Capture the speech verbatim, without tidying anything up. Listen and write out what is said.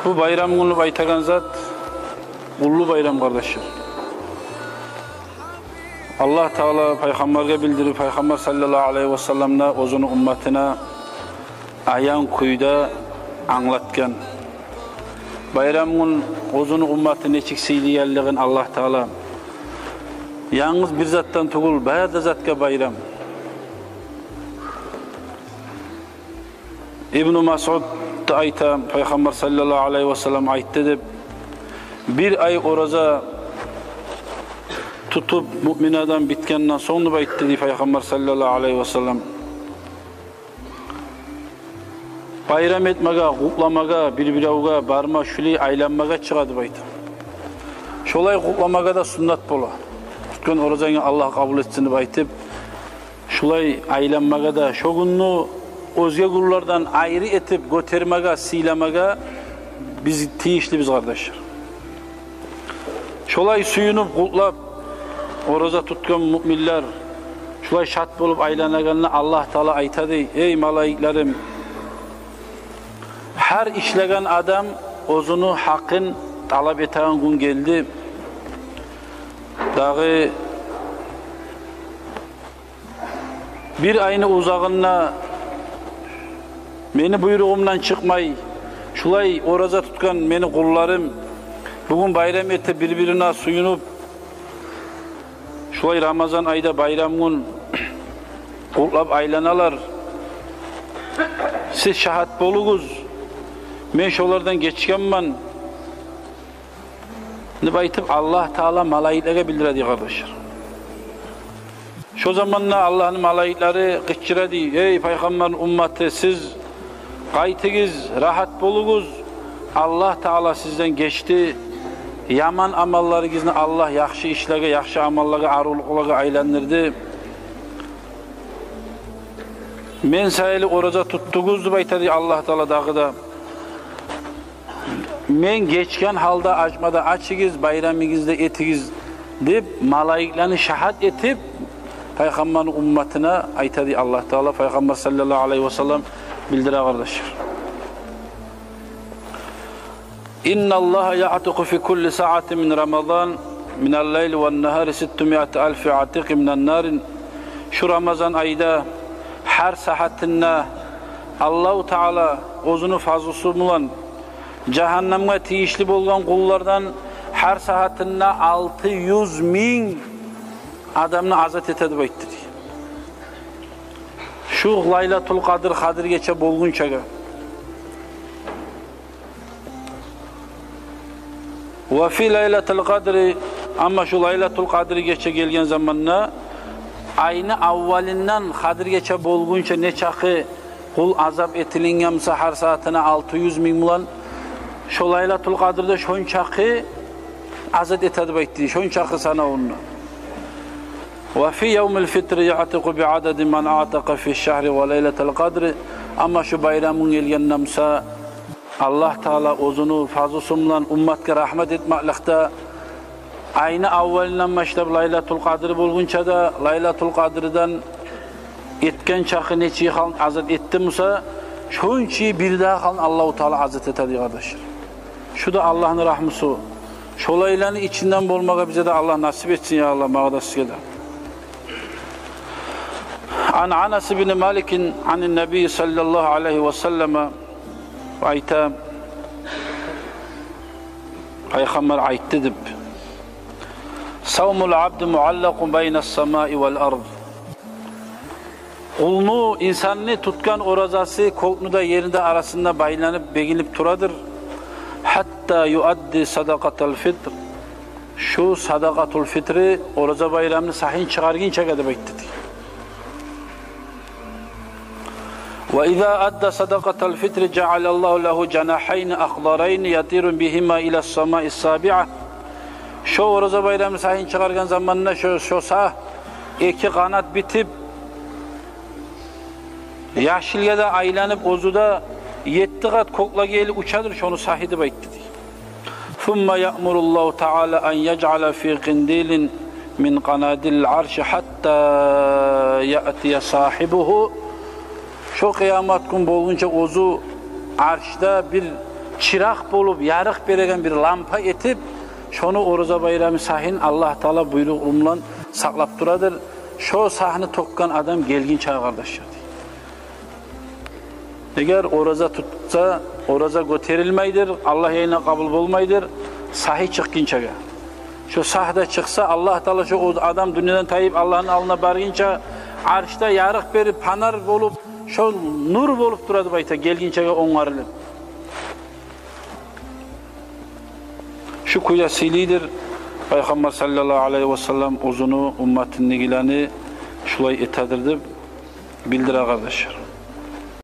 Бу байрам гюн деп айтагъан зат уллу байрам, къардашлар. Аллагь Таала пайхаммаргъа билдирип, пайхаммар саллаллагьу алайгьи ва саллам да оьзюню умматына аян кюйде англатгъан. Байрам гюн оьзюню умматын нечик сыйлайгъанлыгъын Аллагь Таала. Янгыз бир затдан тюгюл, бары да затгъа байрам. Ибну Масъуд да айта, пайхаммар саллаллагьу алайгьи ва саллам айтды деп: «Бир ай ораза тутуп, муъмин адам битгенден сонг», — деп айтды дей пайхаммар саллаллагьу алайгьи ва саллам. Байрам этмеге, къутламагъа, бир-биревге барма, шулай айланмагъа чыгъа деп айта. Шолай къутламагъа да суннат бола. Тутгъан оразангны Аллагь къабул этсин деп айтып, шулай айланмагъа да, шо гюнню оьзге гюнлерден айры этип гётермеге, сыйламагъа биз тийишлибиз, къардашлар. Шолай сююнюп, къутлап, ораза тутгъан муъминлер шулай шат болуп айланагъанда, Аллагь Таала айта дей: «Эй малайиклерим, гьар ишлеген адам оьзюню гьакъын талап этеген гюн гелди. Дагъы бир айны узагъында мени буйругъумдан чыкъмай, шулай ораза тутгъан мени къулларым бугюн байрам этип, бир-бирине сююнюп, шулай Рамазан айда байрам гюн къутлап айланалар. Сиз шагьат болугъуз, мен шолардан гечгенмен», — деп айтып, Аллагь Таала малайиклеге билдире дей, къардашлар. Шо заманда Аллагьны малайиклери къычыра дей: «Эй пайхаммарны умматы, сиз къайтыгъыз, рагьат болугъуз. Аллагь Таала сизден гечди. Яман амалларыгъызны Аллагь яхшы ишлеге, яхшы амаллагъа, арувлукълагъа айландырды. Мен саялы ораза тутдугъуз», — деп айта дей Аллагь Таала дагъы да. «Мен гечген гьалда ачма да ачыгъыз, байрамыгъызны да этигиз», — деп, малайиклени шагьат этип, пайхаммарны умматына айта дей Аллагь Таала, пайхаммар саллаллагьу алайгьи ва саллам билдире, къардашлар. «Инналлагьа яътикъу фи кулли саъатин мин Рамазан минал лайли ван нагьари ситтумиати алфи атикъин минан нар». Шу Рамазан айда гьар сагьатында Аллагьу Таала оьзюню фазлусу булан жагьаннамгъа тийишли болгъан къуллардан гьар сагьатында алты юз минг адамны азат этеди деп айтды дей. Шу Лайлатул Къадр, Къадир гече болгъунчагъа. «Ва фи Лайлатул Къадри», амма шу Лайлатул Къадр гече гелген заманда, айны аввалындан Къадир гече болгъунча нечакъы къул азат этилинген буса, гьар сагьатына алты юз минг булан, шо Лайлатул Къадрда шончакъы азат этеди деп айтды, шончакъы санавунда. «Ва фи явмил фитри яътикъу би ададин ман аътакъа фи шагьри ва Лайлатул Къадри». Амма шу байрам гюн гелгенде буса, Аллагь Таала оьзюню фазлусу булан умматгъа рагьмат этмекликде, айны аввалындан башлап Лайлатул Къадр болгъунча да, Лайлатул Къадрдан этген чакъы нече халкъны азат этди буса, шончу бирдагъы халкъны Аллагьу Таала азат этеди, къардашлар. Шу да Аллагьны рагьмусу. Шолайланы ичинден болмагъа бизге де Аллагь насип этсин, я Аллагь, магъа да, сизге де. Ан Анас ибн Маликин анин Наби саллаллагьу алайгьи ва саллама, айта, пайхаммар айтды деп: «Савмул абди муаллакъун байнас самаи вал ард». Къулну, инсанны тутгъан оразасы кёкню де, ерни де арасында байланып, бегинип турадыр. «Гьатта юадди садакъатал фитр». Шу садакъатул фитри, ораза байрамны сагьын чыгъаргъынчагъа деп айтды дей. «Ва иза адда садакъатал фитри жаалаллагьу лагьу жанагьайни ахдарайни ятиру бигьима илас самаис сабиа». Шо ораза байрамны сагьын чыгъаргъан заманда шо, шо сагь эки къанат битип, яшылгъа да айланып, оьзю де етти къат кёклеге ерли учадыр шону сагьы деп айтды дей. «Сумма яъмуруллагьу таала ан яжъала фи къиндилин мин къанадилил арши гьатта яътия сагьибугьу». Шо къыямат гюн болгъунча оьзю аршда бир чыракъ болуп, ярыкъ береген бир лампа этип, шону Ораза байрамны сагьын Аллагь Таала буйругъу булан сакълап турадыр. Шо сагьны тёкген адам гелгинче, къардашлар, дей. Эгер ораза тутса, ораза гётерилмейдир, Аллагь янына къабул болмайдыр, сагьы чыкъгъынчагъа. Шо сагь да чыкъса, Аллагь Таала шо адам дюньядан тайып, Аллагьны алдына баргъынча, аршда ярыкъ берип, панар болуп, шо нур болуп тура деп айта, гелгинчеге онгарылып. Шу кюйде сыйлыдыр. Пайхаммар саллаллагьу алайгьи васаллам оьзюню умматындагъыланы шулай этедир деп билдире, къардашлар.